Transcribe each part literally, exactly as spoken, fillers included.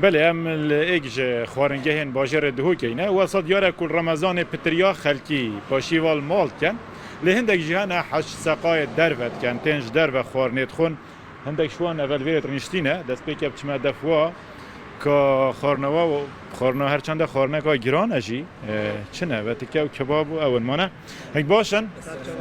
Belê, em li êk ji xwaringehên bajêrê Duhokê ne. Wesa diyar e ku li Remezanê pitiriya xelkî paşî val mal dikin. Lê hindek jî hene heş seqayê derve dikin, tên ji derve xwarinê dixwin. Hindek ji wan evel vê rêt rûniştîne, destpêkê bi çime def wa ka xwarina wa, xwarina her çende xwarineka giran e jî, e, çi ne, ve tike û kebab û ew in mane. Hing baş in,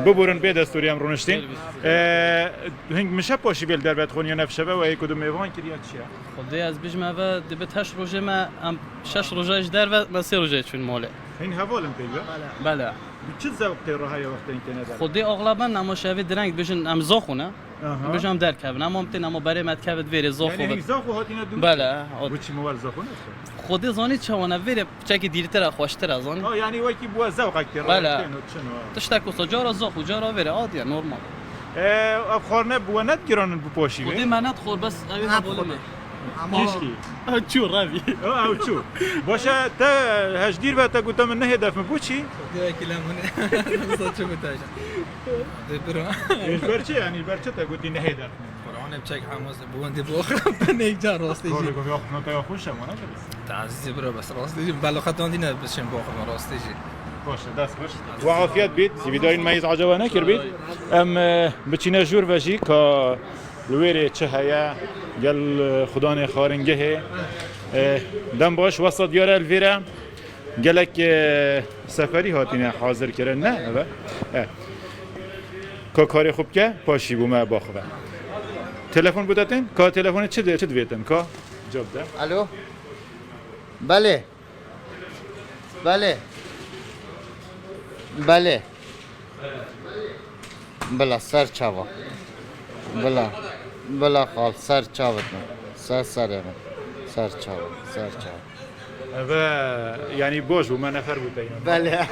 biburin bê destûrî em rûniştîn. E, hing min şev paşî bê li derve dixwin ya ne şeve we yê ku du mêvan kiriya çi ye? Xwedê ez bijim eve dibit heşt rojê me, em şeş roja ji derve, me sê roja çûn malê. Hîn heval in pê ve? Bele. Bi çi zewqê re heye wextên têne derve? Xwedê axlaben, em şevê direng bijin, em zaxû ne. Aha. Bijin em derkevin, em am tên, em berê me dikevit vêrê zaxû. Yani hîn zaxû hatine dû? Bele. Got çi mi wer zaxû ne? Xwedê zanî çawa ne, vêrê çekî dîrtir e, xweştir e, zanî. Ha, yani wekî bû zewqek tê. Bele. Tiştek wisa cara zaxû, cara vêrê, adiye, normal. E, ev xwarine bi we ne digiranin bi paşî? Xwedê me nedixwar, bes ew ê hevalê me. Ama kîşkî. Ew çû revî. Ew, ew çû. Baş e, te hejdîr ve te gote min nehê def min, bo çi? Direkt ile min. Saçımı taşa. De bira. Ji ber çi yani, ji ber çi te gotî nehê def min? Qur'anê bi çek Hamas bu wendê bu axir ben ne car rastê jî. Kor gotî yok, nota yok, hoş ama ne bilirsin? Tazî bira, bes rastê jî. Belo xetan dîne, bes şen bu axir rastê jî. Baş e, dest baş. We afiyet bît. Sîvîdayên me yîz acaba nekir bît. Em, e, biçîne jûr ve jî ka li wêrê çi heye, gel, e, xudanê xaringehê. E, dem baş, wesa diyar e li vêre gelek, e, seferî hatine hazir kirin, ne? Eve. E. Ka karê xwe bike, paşî bû me baxve. Telefon bû te tên? Ka telefonê çi de, çi divêtin? Ka cevap de. Alo. Belê. Belê. Belê. Bila ser çava. Bila. Bila xal ser çavit min. Ser serê min. Ser çava. Ser çava. Eve, yani boş bû, me nefer bû teyna. Belê.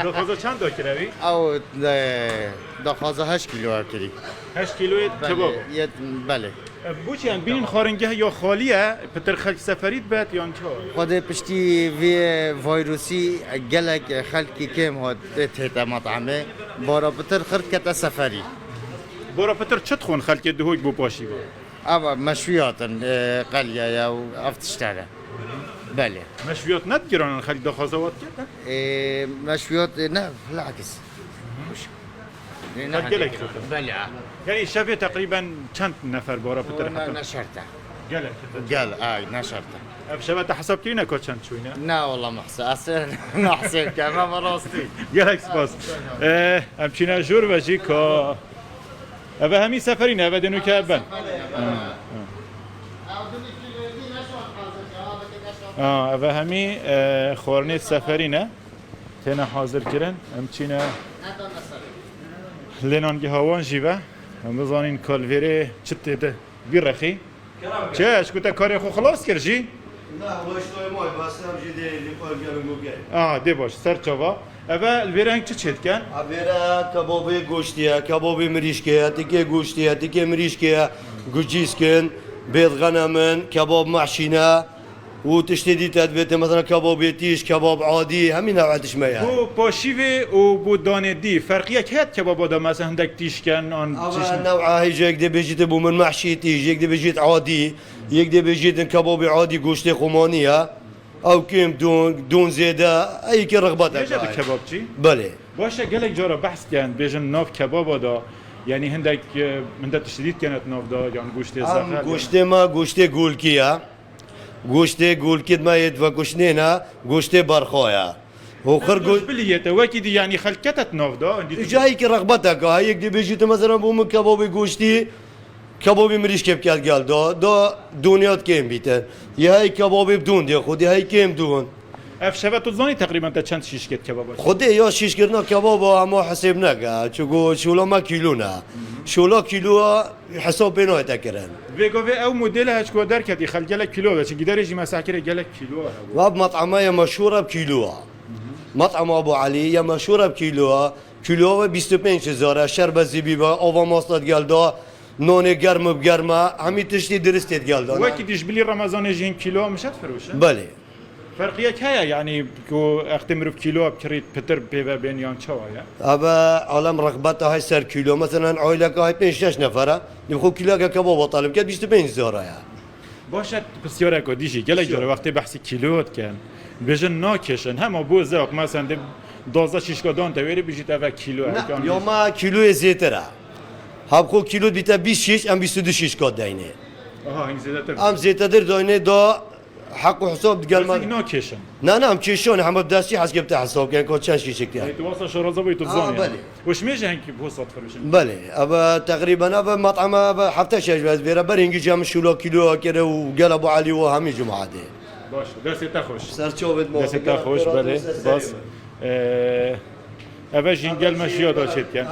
Daxwaza çend da kirevî? Ew, e, daxwaza heşt kilo ev kirî. Heşt kiloyê kebab. Belê, yet, belê. E, bo çi, yan bînin xwaringeh ya xalî ye, pitir xelk seferî dibet, yan çawa? Xwedê piştî vê vayrusî gelek xelkî kêm hat tête metamê. Bara pitir xirk kete seferî. Bara pitir çi dixwin xelkê Duhok bo paşî ve? Ava meşwiyat in, e, qeliyaya û ev tişte de. Belê. Meşwiyat ne digiranin, xelk daxwaza wat kete? E, meşwiyat, e, ne, bilakis. Gelek xetin. Belê. Yani şevê teqrîben çend nefer bara pitir hetin? Ne şert e. Gelek xetin. Gel, ay, ne şert e. Ev şeve te hesab kirîne ka çend çûyne? Ne, wala mehse, ez ne hesab kem, ama rastî. Gelek spas. E, em çîne jûr ve jî ka eve hemî seferî ne, eve dênûke ben. Ha, eve hemî, e, xwarinê seferî ne. Têne hazir kirin. Em çîne lênangeha wan jî ve. Em bizanîn ka li vêrê çi tê de bî rexî. Çi, ez ku te karê xwe xilas kir jî? Na, başlayım ay, bas em jî dê li kar gelin bu gel. Aha, dê baş, ser çava. Eve li vêrê heng çi çêdiken? A vêre kebabê goştî ye, kebabê mirîşkê ye, tikê goştî ye, tikê mirîşkê ye, gucîskin, bêdxenemin, kebab mehşîne. û tiştê dî te divê te, mesela kebabê tîj, kebab adî, hemî new'e tişt me ye. Bo paşîvê û bo danê dî ferqiyek heye kebaba de, mesela hindek tîj ken an tîj? Ava new'a heye, yek dê bêjî te bo min mehşî tîj, yek dê bêjî te adî, yek dê bêjî te kebabê adî goştê xumanî ye. Ew kêm don, don zêde, ey ki rixbet e. Nêje bi kebabçî? Belê. Baş e, gelek cara behs ken, bêjin nav kebaba de, yani hindek, e, hindek tiştî dî dikene nav de, yan goştê zexel, yan goştê me, goştê golkî ye. Goştê golkê me yê vekuşnê ne, goştê berxo ye. Hoxir go- Bilî yê te, wekî dî, yanî xelk kete nav da, dî tu- Cayê ki rexbeteke, ha yek dê bêjî tu mesela bo min kebabê goştî, kebabê mirîşkê biket gel da, da doniyat kêm bîte. Yê hey kebabê bidon dê xwedî, hey kêm don. Ev şeve tu zanî teqrîben te çend şîşkêt kebaba? Xwedê ya şîşkirina kebaba hema hesêb neke, çugo şola me kîlo ne. Şola kîloa hesab pê nayete kirin. Vê gavê ew modele heçku derketî, xelk gelek kîlo ve, çi giderê jî mesakirê gelek kîlo hebû. Ve mat'ama ye meşhur e bi kîloa. Mat'ama Abu Ali ye meşhur e bi kîloa. Kîloa ve bîst û pênc hezar e, şerbet zî bî ve, ava masta digel da, nonê germ bi germ e, hemî tiştî diristê digel da. Wekî dî ji bilî Remezanê jî hin kîloa mişet firoşin? Belê. Ferqiyek heye, yanî ku extê mirov kîloa bikirît, pitir pê ve bên yan çawa ye? Eve alem rexbeta hay ser kîlo. Meselen aileka hay pênc şeş nefer e. Dî xwe kîloyeke kebaba talib ket bîst û pênc hezar e. Baş e, pisyareka dî jî, gelek cara wextê behsî kîlo dikin. Bêjin nakêşin. Hema bo zewq, mesela dê dozda şîşka dan te wêrê, bijît eve kîlo e. Ne, ya me kîloyê zêtir e. Hebxo kîlo dibîte bîst şîş, em bîst û du şîşka deynê. Aha, hîn zêdetir. Em zêdetir deynê da heq û hesab digel me. Bes nakêşin. Ne, ne, em kêşan, hema bi destî hez kepte hesab ken, ka çend şîşek diye. Ê, tu wasa şaraza boy tu Aa, zanî. Belê. Û ji mêje hingî bi hesab firûşin? Belê, eve teqrîben eve mat'ama eve hefte şeş ve ez vêre ber hingî cem şûla kîloya kire û gel Ebu Elî û hemî cemaatê. Baş, destê te xweş. Ser çavê me. Destê te xweş, belê. Bas. Ee, eve jî gel me şiya da çêtken.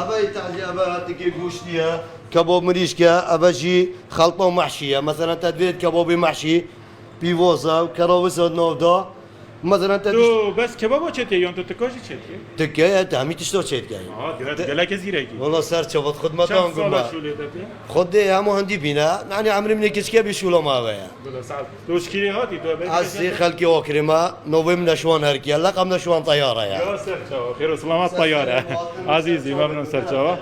Eve îtazî eve tikê goştî ye, kebab mirîşk e, eve jî xelpa mehşî ye. Mesela te divêt kebabê mehşî, pîvoza û keravisa nav da. Mesela te Tu bes kebaba çêtiye yan tu tika jî çêtiye? Tike ye, te hemî tişta çêtken. Aha, gelek zîrekî. Wala ser çavat xidmetan guma. Çend sala şûlê de tê? Xwedê hema hindî bîne. Yanî emrê min ê keçike bî şûla me eve ye. Bila saet. Tu şikîrê hatî, tu ebe Ez zê xelkê wa kirê me, novê min Neşwan Herkiye, leqem Neşwan Teyare ye. Ya ser çava, xêr û selamet Teyare. Azîzî, memnun ser çava.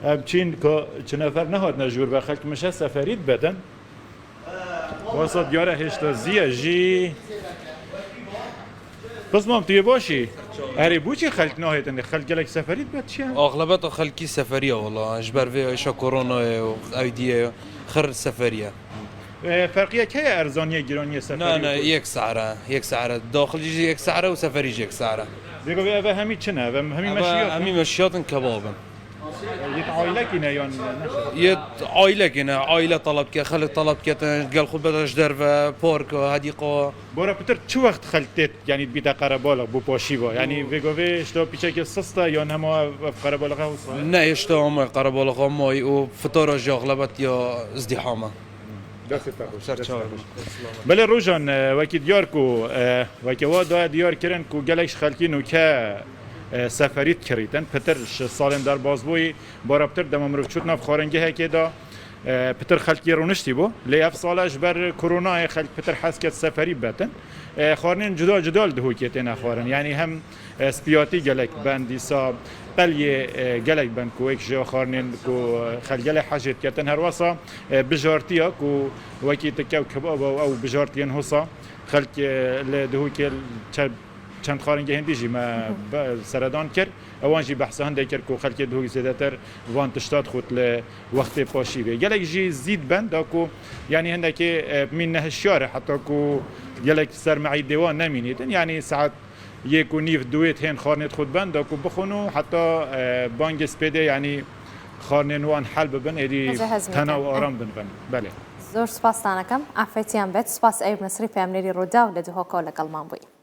Em çîn ku çi nefer nehatine jûr ve xelk mişe seferî dibedin. Wasa diyare hêşta ziye jî. Pismam, tu yê başî? Erê, bû çi xelk nahêtin? Xelk gelek seferî dibe çi ye? Axlebeta xelkî seferiya wala. Ji ber vê êşa koronayê û ew diye xir seferiye. E, ferqiye keye erzaniye, giraniye seferiye? Ne, ne, yek sare, yek sare. Daxilî jî yek sare û seferî jî yek sare. Vêga vê eve hemî çi ne? Eve hemî Eve meşiyat hemî ne? Meşiyat in kebab in. Yê ailekî ne yan ne? Yê ailekî ne, aile talab ke, xelk talab ketin, gel xwe bede ji derve, park, hedîqa. Bora pitir çi wext xelk têt, yanî bîte qerebalix bo paşî va? Yanî vêga vê işte pîçekê sista yan hema ev, ev qerebalixe wisa? Ne, işte ama qerebalixa may û fitara jî axlebet ya izdîham e. Destê te xweş. Ser çawa. Belê Rojan, e, wekî diyar ku, e, wekî wa daye diyar kirin ku gelek ji xelkî nûke, e, seferî dikirîtin. Pitir ji salên derbazbûyî, bara pitir dema mirov çût nav xwaringehekê de, e, pitir xelkî rûniştî bû. Lê ev sala ji ber koronayê xelk pitir hez ket seferî betin. E, xwarinên cuda cuda li Dihokê têne xwarin. Yanî hem e, spiyatî gelek ben dîsa, qeliyê, e, gelek ben ku wek ji xwarinên ku, e, xelgelê hejê diketin herwasa, e, bijartiya ku wekî tike û kebaba û ew bijartiyên hosa xelk, e, li Dihokê çe-, çend xwaringehên dî jî me be-, seredan kir. Ewan jî behsa hindê kir ku xelkê Dihok zêdetir van tişta dixwit li wextê paşî vê. Gelek jî zîd ben da ku, yanî hindekê, e, mîn nehişyar e heta ku gelek ser meîdê wan nemînîtin. Yanî saet Yek û nîv duwê tên xwarinê xwe diben da ku bixwin û heta, e, bangê spêdê, yanî xwarinên wan hel bibin, êdî Heze hezmî tena û aram bin bin. Belê. Zor spas tanakem. Afetiyan bet. Spas Eyüp Nesrî, peyamnerî Rodaw li Duhoko legelman bûyî.